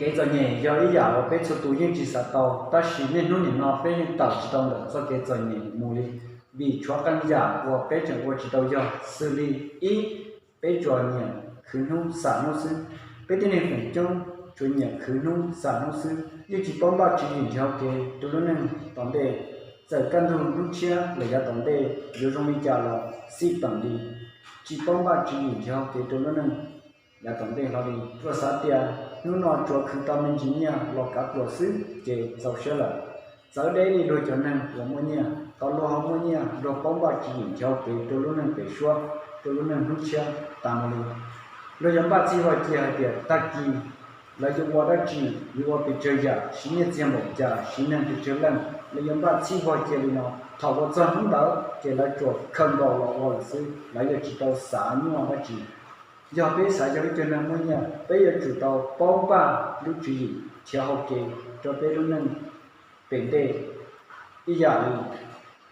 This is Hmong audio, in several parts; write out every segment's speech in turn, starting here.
Kev txom nyem yog ib yam uas peb txhua tus yeej tsis xav tau, tab sis niaj hnub nim no peb yeej tawm tsis tau ntawm txoj kev txom nyem mus li, vim tshuav qee yam uas peb tseem ua tsis tau yog, xws li ib, peb tsuas nyiam khwv hnub xam hnub xwb. Peb tib neeg feem coob tsuas nyiam khwv hnub xam hnub xwb, yeej tsis paub npaj tswv yim nrhiav kev rau lub neej tom ntej. Txawm kaj ntug hnub tshiab los yav tom ntej yuav zoo li cas los xij peem li, tsis paub npaj tswv yim nrhiav kev rau lub neej yav tom ntej hlo li. Tsuas xav tias hnub no tsuas khwv tau me ntsis nyiaj los kav pluas xwb ces txaus siab lawm. Txawv deb li luag cov neeg uas muaj nyiaj, tau luag ho muaj nyiaj, luag paub npaj tswv yim nrhiav kev rau lub neej pem suab, rau lub neej hnub tshiab tas mus li. Luag yuav npaj txhij vog cia hais tias tag kis lawv yuav ua dab tsi, yuav ua pes tsawg yam, siv nyiaj txiag npaum cas, siv neeg pes tsawg leej, lawv yuav npaj txhij vog cia li no. Thaum uas txog hnub ntawd ces lawv tsuas khaws nkaus los ua lawm xwb, lawv yuav tsis tau xav nyuaj dab tsi. Yog peb xav yog ib co neeg muaj nyiaj, peb yuav tsum tau paub npaj lub tswv yim nrhiav hau kev rau peb lub neej pem ntej ib yam li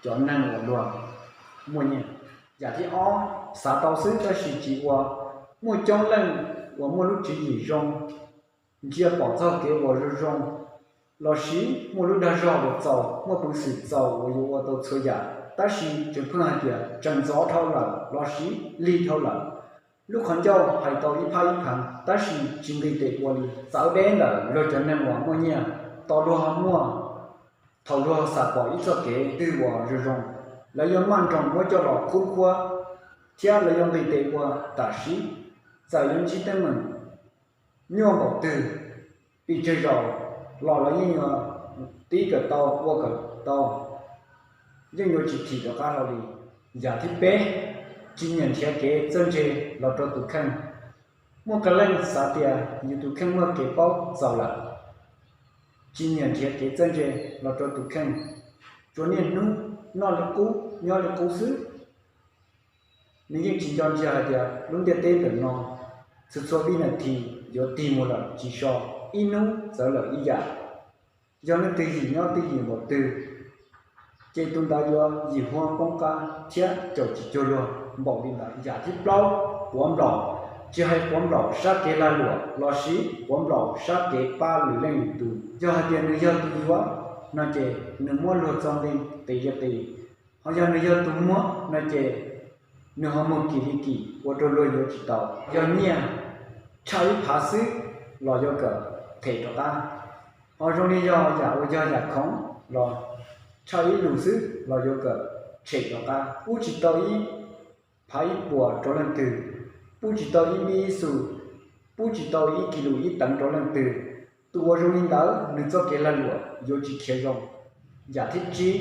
cov neeg uas luag muaj nyiaj. Yam thib ob, xav tau xwb tab sis tsis ua. Muaj coob leej uas muaj lub tswv yim zoo, ntsia pom txog kev uas zoo zoo, lossis muaj lub dag zog uas txaus, muaj peev xwm txaus uas yuav ua tau txhua yam, tab sis tseem pheej hais tias tseem ntxov dhau lawm lossis lig dhau lawm. Lub qhov ncauj hais tau ib phab ib phav tab sis tsis nqis tes ua li. Txawv deb ntawm luag cov neeg uas muaj nyiaj, tau luag ho muaj, thaum luag xam pom ib txoj kev twg uas zoo zoo, lawv yuav maj nroos muab coj los qub qhuab thiab lawv yuav nqis tes ua tam sim. Txawm yuav ntsib teeb meem nyuaj npaum twg, pes tsawg zaus los lawv yeej yuav tib kawm tau ua kawm tau, yeej yuav tsis thim rov qab hlo li. Yam thib peb, tsis nyiam nrhiav kev txawj ntse los rau tus kheej. Muaj qee leej xav tias yus tus kheej muaj kev paub txaus lawm, tsis nyiam nrhiav kev txawj ntse los rau tus kheej, tsuas niaj hnub noj li qub nyob li qub xwb. Nws yeej tsis nco ntsia hais tias lub ntiaj teb ntawm no txhua txhua vib nas this yuav tig mus lawm tsis so, ib hnub txawv lawm ib yam. Yog leej twg yim nyob twj ywm npaum twg, ces tus ntawd yuav yim huab poob qab thiab caum tsis cuag luag npaum li ntawd. Yam thib plaub, quav nplaum. Tsis hais quav nplaum sab kev lag luam lossis quav nplaum sab kev pab lwm leej lwm tus. Yog hais tias nws yog tus yuav no ces nws muab luag txog nqi tes li tes, ho yog nws yog tus muab no ces nws ho muag kim li kim ua rau luag yuav tsis tau. Yog nyiaj tshaj ib phav xwb los yuav kawm them rov qab, ho zoo li yog yam uas yog yam khoom los tshaj ib lus xwb los yuav kawm tshem rov qab. Pub tsis tau ib phav ib puas rau leej twg, pub tsis tau ib npib ib xu, pub tsis tau ib kis lus ib teev rau leej twg. Tus uas zoo li ntawd nws txoj kev lag luam yuav tsis khiav zoo. Yam thib tsib,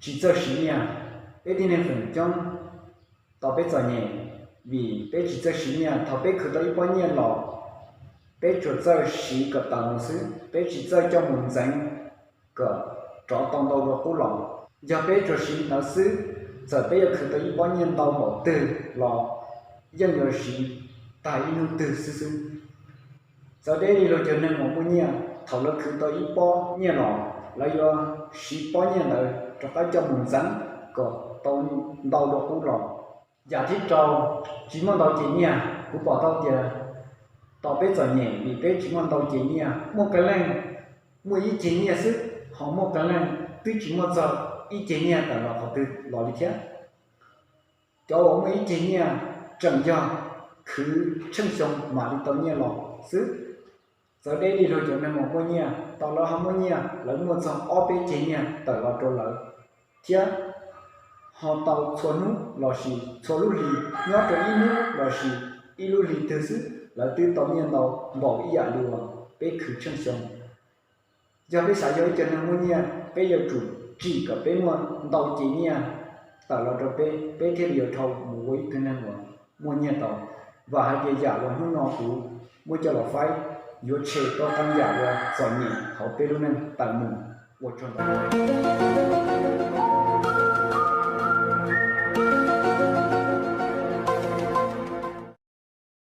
tsis txawj siv nyiaj. Peb tib neeg feem coob tau peb txom nyem, vim peb tsis txawj siv nyiaj. Thaum peb khwv tau ib pob nyiaj los, peb tsuas txawj siv kom tawm mus xwb, peb tsis txawj coj mus ntxeev kom rov tau ntau dua qub los. Yog peb tsuas siv li ntawd xwb, txawm peb yuav khwv tau ib pob nyiaj ntau npaum twg los yeej yuav siv tag ib hnub twg xwb xwb. Txawv deb li luag cov neeg uas muaj nyiaj, thaum lawv khwv tau ib pob nyiaj los, lawv yuav siv pob nyiaj ntawd rov qab coj mus ntxeev kom tau ntau dua qub los. Yam thib rau, tsis muaj ntau ceg nyiaj. Kuv pom tau tias tom peb txom nyem vim peb tsis muaj ntau ceg nyiaj. Muaj qee leej muaj ib ceg nyiaj xwb, ho muaj qee leej twb tsis muaj txog ib ceg nyiaj tawm los qhov twg los li thiab. Cov uas muaj ib ceg nyiaj tseem yog khwv tsheej xyoo mam li tau nyiaj los xwb. Txawv deb li luag cov neeg uas muaj nyiaj, tau lawv ho muaj nyiaj, lawv muaj txog ob peb ceg nyiaj tawm los rau lawv thiab, ho tau txhua hnub lossis txhua lub hlis, nyob rau ib hnub lossis ib lub hlis twg xwb, lawv twb tau nyiaj ntau npaum ib yam li uas peb khwv tsheej xyoo. Yog peb xav yog ib co neeg muaj nyiaj, peb yuav tsum tsim kom peb muaj ntau ceg nyiaj tawm los rau peb, peb thiaj li yuav dhau mus ua ib tug neeg uas muaj nyiaj tau. Vam hais tias yam uas hnub no kuv muab coj los faib yuav tshem tau qee yam uas txom nyem hauv peb lub neej tawm mus. Ua tsaug ntau.